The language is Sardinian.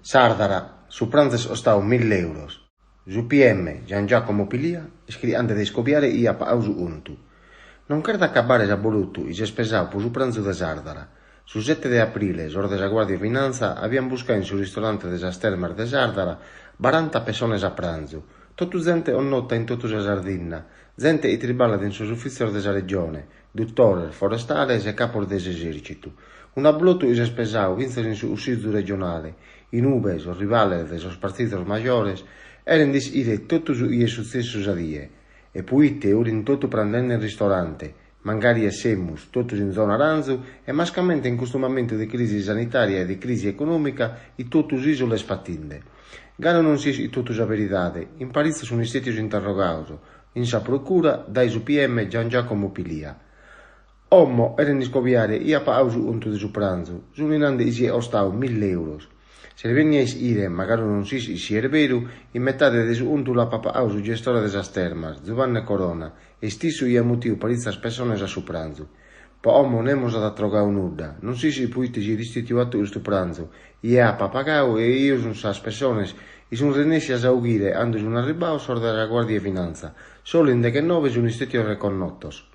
Sàrdara, su pranzu est costadu mill'èuros. Su PM Gian Giacomo Pilia est chircande de iscobiare chie at pagadu su contu. Non cheret acabbare s'abbolotu chi s'est pesadu pro su pranzu de Sàrdara. Su sete de aprile sos de sa Guàrdia 'e Finantza abiant buscadu in su ristorante de sas Termas de Sàrdara baranta pessones a pranzu, totu zente connota in totu sa Sardinna, zente chi triballat in sos ufìtzios de sa Regione, dutores, forestales e capos de s'esèrcitu. Un'abbolotu chi s'est pesadu fintzas in su Cussizu regionale, in ube sos rivales de sos partidos majores cherent ischire totu su chi est sutzessu sa die e proite fint totu prandende in ristorante, mancari essemus totus in zona arantzu e mascamente in custu mamentu de crisi sanitària e de crisi econòmica chi totu s'ìsula est patinde. Galu non s'ischit totu sa beridade, in paritzos sunt istètios interrogados, in sa procura, dae su PM Gian Giacomo Pilia. Como cherent iscobiare chie at pagadu su contu de su pranzu, sunt nande chi siet costadu mill'èuros. S'est bènniu a ischire, ma galu non s'ischit si est beru, chi metade de su contu l'apat pagadu su gestore de sas termas, Zubanne Corona, est issu chi at mutidu paritzas pessones a su pranzu. Po como nemos at atrogadu nudda, non s'ischit proite siet istètiu fatu custu pranzu, chie apat pagadu e chie sunt sas pessones chi sunt renèssias a fughire cando sunt arribados sos de sa Guàrdia 'e Finantza, solu in deghennoe sunt istètios reconnotos.